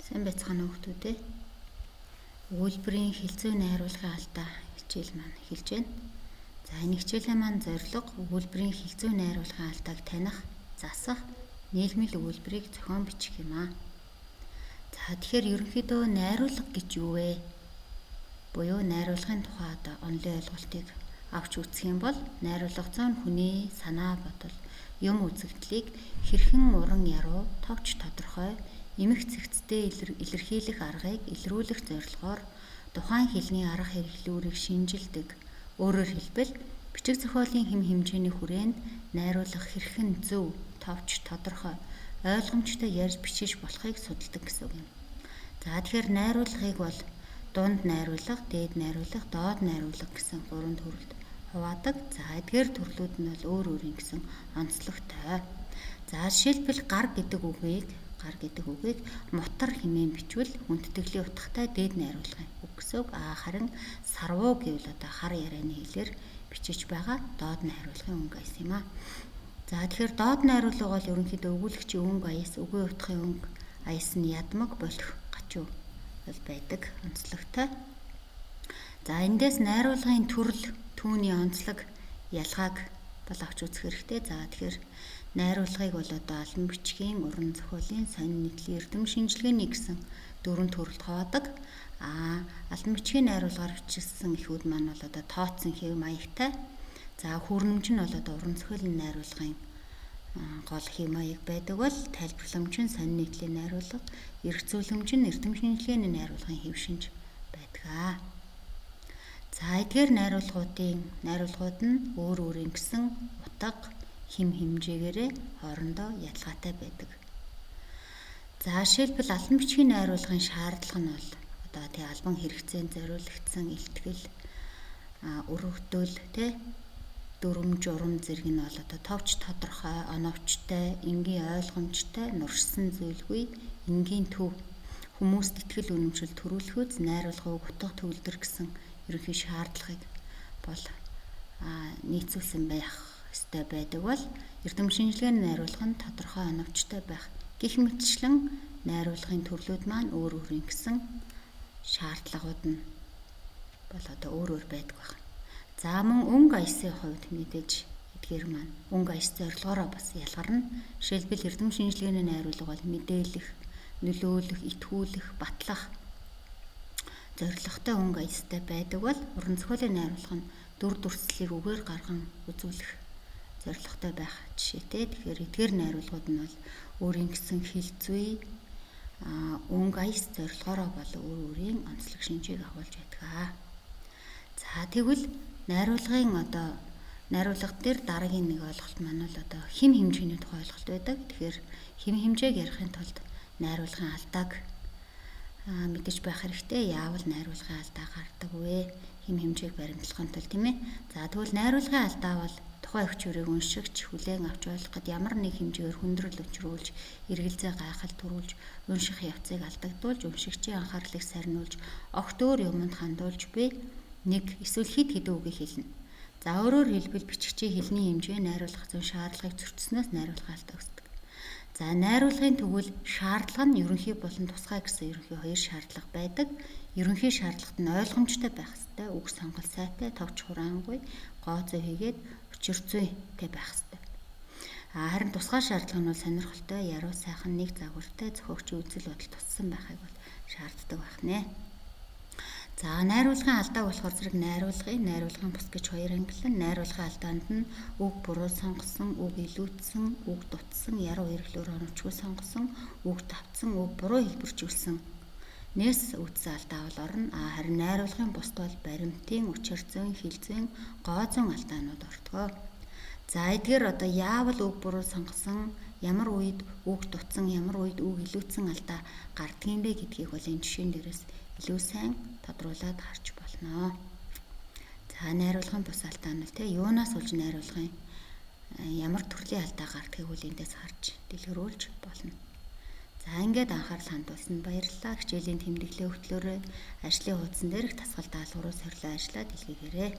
Сайн байцгаана уу хүмүүстээ. Өгүүлбэрийн хэлцүү найруулгын алдаа хичээл маань эхэлж байна. За, энэ хичээлийн маань зорилго өгүүлбэрийн хэлцүү найруулгын алдааг таних, засах, нийлмэл өгүүлбэрийг зохион бичих юм аа. За, тэгэхээр ерөнхийдөө найруулга гэж юу вэ? Буюу найруулгын тухай одоо онолын ойлголтыг авч үзэх юм бол найруулга зүйн хүний санаа бодол, юм үзэгдлийг хэрхэн уран яруу, товч тодорхой, эмх цэгцтэй илэрхийлэх аргыг илрүүлэх зорилгоор тухайн хэлний арга хэрэглүүрийг шинжилдэг. Өөрөөр хэлбэл, бичиг зохиолын хэм хэмжээний хүрээнд найруулга хэрхэн зөв, товч, тодорхой, ойлгомжтой ярьж бичиж болохыг судалдаг гэсэн үг юм. За, тэгэхээр найруулгыг бол дунд найруулга, дээд найруулга, доод найруулга гэсэн гурван төрөлд хуваадаг. За, эдгээр төрлүүд нь бол өөр өөрийн гэсэн онцлогтой. За, жишээлбэл, гар гэдэг үгийг мутар хэмээн бичвэл хүндэтгэлийн утгатай дээд найруулгын үг гэсэн үг. А харин сарвуу гэвэл одоо хар ярианы хэлээр бичиж байгаа доод найруулгын өнгө аяс юм а. За, тэгэхээр доод найруулга бол ерөнхийдөө өгүүлэгчийн өнгө аяс, үгийн утгын өнгө аяс нь ядмаг, болох, гачуу бол байдаг онцлогтой. За, эндээс найруулгын төрөл, түүний онцлог, ялгааг бол авч үзэх хэрэгтэй. За, тэгэхээр найруулгыг бол одоо албан бичгийн, уран зохиолын, сонин нийтлийн, эрдэм шинжилгээний гэсэн дөрвөн төрөлд хуваадаг. А албан бичгийн найруулгаар бичсэн эхүүд маань бол одоо тооцсон хэв маягтай. За, хүрнэмж нь бол одоо уран зохиолын найруулгын гол хэв маяг байдаг бол тайлбарламж нь сонин нийтлийн найруулга, эргцүүлэмж нь эрдэм шинжилгээний найруулгын хэв шинж байдаг. За, эдгээр найруулгууд нь өөр өөрийн гэсэн утга, хэм хэмжээгээрээ хоорондоо ялгаатай байдаг. За, жишээлбэл, албан бичгийн найруулгын шаардлага нь бол одоо тий албан хэрэгцээнд зориулагдсан илтгэл, өргөдөл, тий дүрм журам зэрэг нь бол одоо товч тодорхой, оновчтой, энгийн ойлгомжтой, нуршсан зүйлгүй, энгийн төв, хүмүүст итгэл үнэмшил төрүүлэхүйц найруулга, утга төгөлдөр гэсэн ерөнхий шаардлагыг бол нийцүүлсэн байх ёстой байдаг бол эрдэм шинжилгээний найруулга нь тодорхой, оновчтой байх гэх мэтчлэн найруулгын төрлүүд маань өөр өөрийн гэсэн шаардлагууд нь бол одоо өөр өөр байдаг байна. За, мөн өнгө аясын хувьд мэдээж эдгээр маань өнгө аяс зорилгоороо бас ялгарна. Жишээлбэл, эрдэм шинжилгээний найруулга бол мэдээлэх, нөлөөлөх, итгүүлэх, батлах зорилготой өнгө аястай байдаг бол уран зохиолын найруулга нь дүр дүрслэлийг үгээр гарган үзүүлэх зорилготой байх жишээтэй. Тэгэхээр эдгээр найруулгууд нь бол өөрийн гэсэн хэл зүй, өнгө аяс зорилгоороо бол өөр өөрийн онцлог шинжийг агуулж байдаг. За, тэгвэл найруулгын одоо найруулга дээр дараагийн нэг ойлголт маань бол одоо хэм хэмжээний тухай ойлголт байдаг. Тэгэхээр хэм хэмжээг ярихын тулд найруулгын алдааг мэдэж байх хэрэгтэй. Яавал найруулгын алдаа гардаг вэ? Хэм хэмжээг баримтлахын тулд, тийм ээ. За, тэгвэл найруулгын алдаа бол тухайн эгчүүрийг уншигч хүлээн авч ойлгоход ямар нэг хэмжээгээр хүндрэл учруулж, эргэлзээ, гайхал төрүүлж, унших явцыг алдагдуулж, уншигчийн анхаарлыг сарниулж, огт өөр юмд хандуулж буй нэг эсвэл хэд хэдэн үгийг хэлнэ. За, өөрөөр хэлбэл, бичигчийн хэлний хэмжээ найруулах зүйн шаардлагыг зөрчснөөс найруулгын алдаа үүсдэг. За, найруулгын тэгвэл шаардлага нь ерөнхий болон тусгай гэсэн ерөнхий хоёр шаардлага байдаг. Ерөнхий шаардлагат нь ойлгомжтой байх ёстой, үг сонголт сайтай, товч хураангүй, гоо зүй хийгээд учир зүйтэй байх ёстой. А харин тусгай шаардлага нь бол сонирхолтой, яруу сайхан, нэг загвартай, зохиогчийн үзэл бодол туссан байхыг бол шаарддаг байх нэ. За, найруулгын алдааг болохоор зэрэг найруулгын бус гэж хоёр ангилан. Найруулгын алдаанд нь үг буруу сонгосон, үг илүүцсэн, үг дутсан, яруу хэрэглүүр оновчгүй сонгосон, үг давтсан, үг буруу хэлбэржүүлсэн нээс үүдсэн алдаа бол орно. А харин найруулгын бусд бол баримтын, учир зүйн, хэл зүйн, гоо зүйн алдаанууд ордгоо. За, эдгээр одоо яавал үг буруу сонгосон, ямар үед үг дутсан, ямар үед үг илүүцсэн алдаа гардгийг бэ гэдгийг бол энэ жишээн дээрээс илүү сайн тодруулаад харж болно. За, найруулгын бус алдаа нь те юунаас болж найруулгын ямар төрлийн алдаа гардгийг үл эндээс харж дэлгэрүүлж болно. За, ингээд анхаарал хандуулсанд баярлалаа. Хичээлийн тэмдэглэлийн хөтлөөрөө ажлын хуудсан дээрх тасгал даалгавруу сорилоо ажиллаад илгээгээрэй.